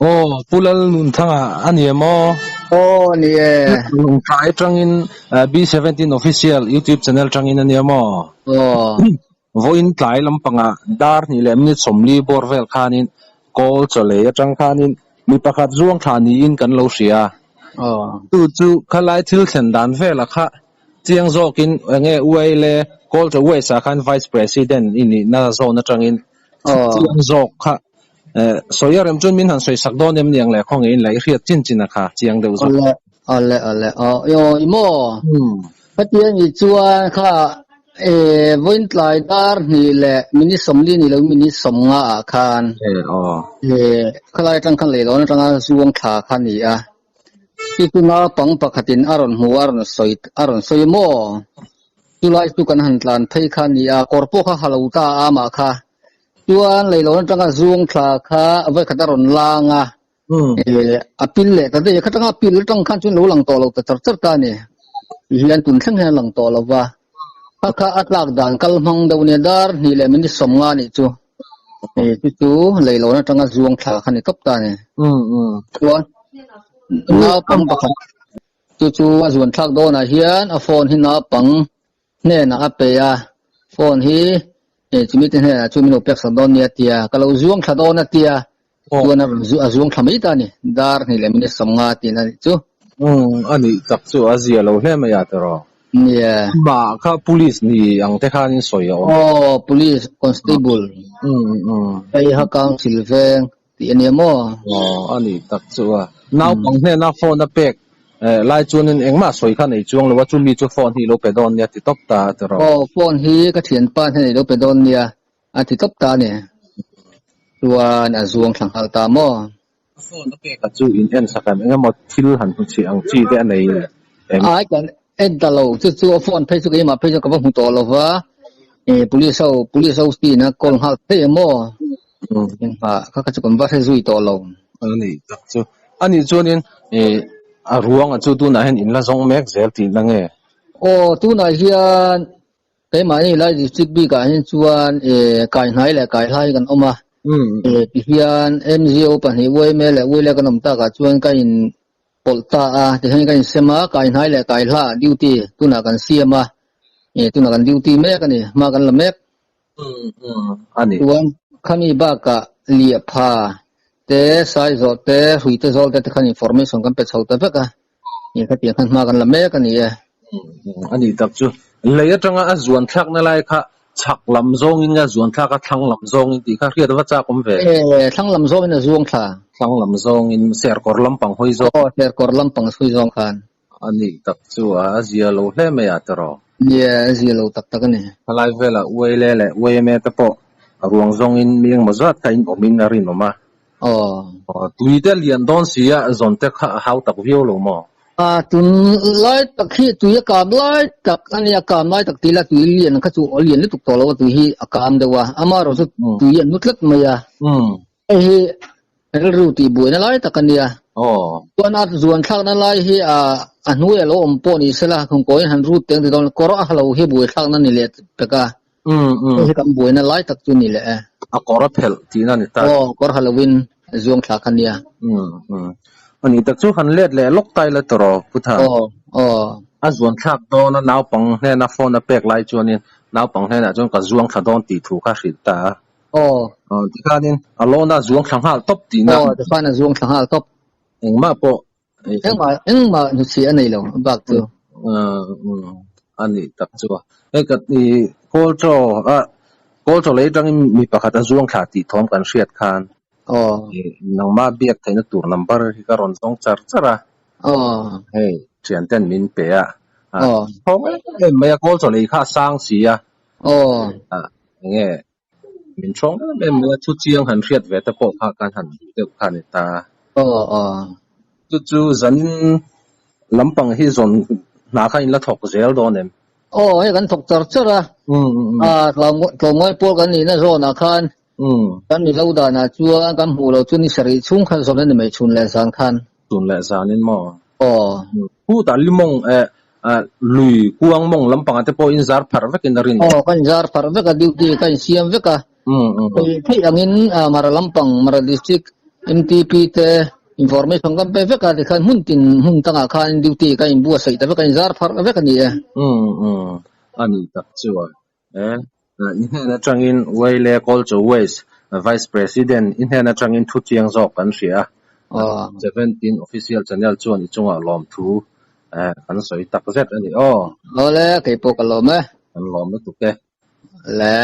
Aw, Pu Lalnunthanga a ni em aw? Aw, ni e. Lungtlai atangin B17 Official YouTube channel atangin a ni em aw? Aw. Vawiin tlai lampangah dar hnih leh minute 40 bawr vel khanin kawl chawlei atang khanin mi pakhat zuang thla niin kan lo hria. Aw. Chu chu khalai thil thlen dan vela kha chiang zawkin enge uai le kawl chaw West ah khan Vice President i nihna zawn atangin chiang zawk kha sawi a rem chuan min han sawi sak dawn em niang le khawnge in la i hriat chin chin a kha chiang deuh zawk. Awle awle awle aw aw i maw khatiang i chuan kha e vawiin tlai dar hnih leh minute 40 ni lo minute 50 ah khan e khalai atang khan leilawn atanga zuang thla kha ni a chu chu naupang pakhatin a rawn hmu a rawn sawi a rawn sawi maw chulai chu kan han tlan phei kha ni a kawr pawh kha ha lo ta a amah kha Chuan leilawn atanga zuang thla kha vawikhat a rawn lang a, a pil leh ta daih a, khatanga a pil atang khan chuan lo lang tawh lo ta char char ta a ni. Hian tun thleng hian a lang tawh lo va, kha kha a tlak dan kal hmang deuh nia dar hnih leh minute 50 nih chu chu chu leilawn atanga zuang thla kha ni tawp ta a ni. Chuan naupang pakhat chu chu a zuan thlak dawnah hian a phone hi naupang hnenah a pe a, phone hi chumi te hnenah chu min lo pek sak dawn nia tia, ka lo zuang thla dawn a tia, chuan a rawn a zuang thla mai ta a ni, dar hnih leh minute 50 tihna nih chu. Umm a nih tak chu a zia lo hle mai a tiraw. Nia. Mah kha police ni ang te khan in sawi a awm. Aw police constable. Umm umm. Hei ha council veng tih a nia maw? Aw a nih tak chu a. Naupang hnena phone a pek lai chuanin engmah sawi kha nei chuang lo a, chumi chu phone hi i lo pe dawn nia ti tawp ta a ti rawh. Aw phone hi ka thianpa hnena i lo pe dawn nia a ti tawp ta a ni. Chuan a zuang thla nghal ta maw? A phone a pek a chu in en sak em? Engemaw thil han hmu chih ang chi te a nei em? Ai kan en ta lo, chu chu a phone phei chu keimah phei chu ka va hmu tawh lo va, police ho police ho tina call nghal thei em maw? Engmah kha kha chu kan va hre zui tawh lo. A nih tak chu. A nih chuanin ih a ruang a chu tunah hian in la zawng mek zel tih na nge? Aw tunah hian keimahni lai district bikah hian chuan ih kai hnai leh kai hlai kan awm a. Ih tihian MZO pahnih UMA leh ULA kan awm takah chuan ka in pawlh ta a, tihian kan insem a, kai hnai leh kai hla duty tunah kan siam a, ih tunah kan duty mek a ni, hma kan la mek. Chuan khami bakah liahpha te, saizawh te, hrui te zawl te te khan information kan pe chho ta vek a, ih khatiang khan hma kan la mek a ni e. A nih tak chu lei atanga a zuan thlakna lai kha chhak lam zawngin nge a zuan thlak a thlang lam zawngin tih kha hriat va chak awm ve. E, thlang lam zawngin a zuang thla. Thlang lam zawngin serkawr lampang hawi zawng. Aw, serkawr lampang hawi zawng khan. A nih tak chu a zia lo hle mai a tiraw? Nia, a zia lo tak tak a ni. Khalai velah UALA leh UAMA te pawh a ruang zawngin mi engmaw zat kha in awmin a rinawm a. Aw. Aw, tui te lian dawn si a, zawn te kha a hau tak viau lo maw? A, tun lai tak hi tui a kam lai tak a nia, kam lai tak tih la tui lian kha chu a lian lutuk tawh lo a, tui hi a kam deuh a, amaherawh chu tui a nu tlat mai a. Hei hi rilru tih buaina lai tak a nia. Chuan a zuan thlakna lai hi a a hnuai a lo awm pawh ni sela khungkawiin han rut teng ti dawn kawr a lo hi buai thlakna ni leh pek a. Hei hi kan buaina lai tak chu ni leh e. A kawr a phelh tihna ni ta. Aw kawr ha loin zuang thlak a nia. A nih tak chu han let leh lawk ta ila tawh Pu Than. Aw aw. A zuan thlak dawn a naupang hnena phone a pek lai chuanin naupang hnenah chuan ka zuang thla dawn tih thu kha hrilh ta a. Aw. Aw, tikhanin a lawn a zuang thla nghal tawp tihna. Aw, tikhan a zuang thla nghal tawp. Engmah pawh. Engmah, engmah hnuchhiah a nei lo bak chu. A nih tak chu a. Hei ka i kawl chaw a, kawl chaw lei atangin mi pakhat a zuang thla tih thawm kan hriat khan. Aw. Nangmah biak theihna tur number hi ka rawn zawng char char a. Aw. Hei, thian ten min pe a. Aw. Thawm em em mai a, kawl chaw lei kha a sang si a. Aw. Enge min thawng em em mai a, thu chiang han hriat ve te pawh kha kan han duh deuh kha a ni ta. Aw aw. Chu chu zanin lampang hi zawn hna kha in la thawk zel dawn em? Aw hei kan thawk char char a, tlawmngawi pawl kan nihna zawnah khan kan mi lo danah chuan kan hmuh loh chu ni sarih chhung khan zawn a ni mai chhun leh zan khan. Chhun leh zanin maw? Aw. Khutah limawng eh lui kuang mawng lampangah te pawh in zar pharh vekin a rin. Aw ka inzar pharh vek a duty ka insiam vek a. Theih theih angin Mara lampang Mara district. MTP te information kan pe vek a tikhan hmun tin hmun tangah khan duty kan inbuatsaih ta vek a inzar pharh vek a ni e. Umm umm a ni tak chuan e i hnen atangin Wale Culture Waste Vice President i hnen atangin thu chiang zawk kan hria a 17 Official Channel chuan i chungah lawmthu kan sawi tak zet a ni aw. Awle keipawh ka lawm e. Kan lawm lutuk e. Le.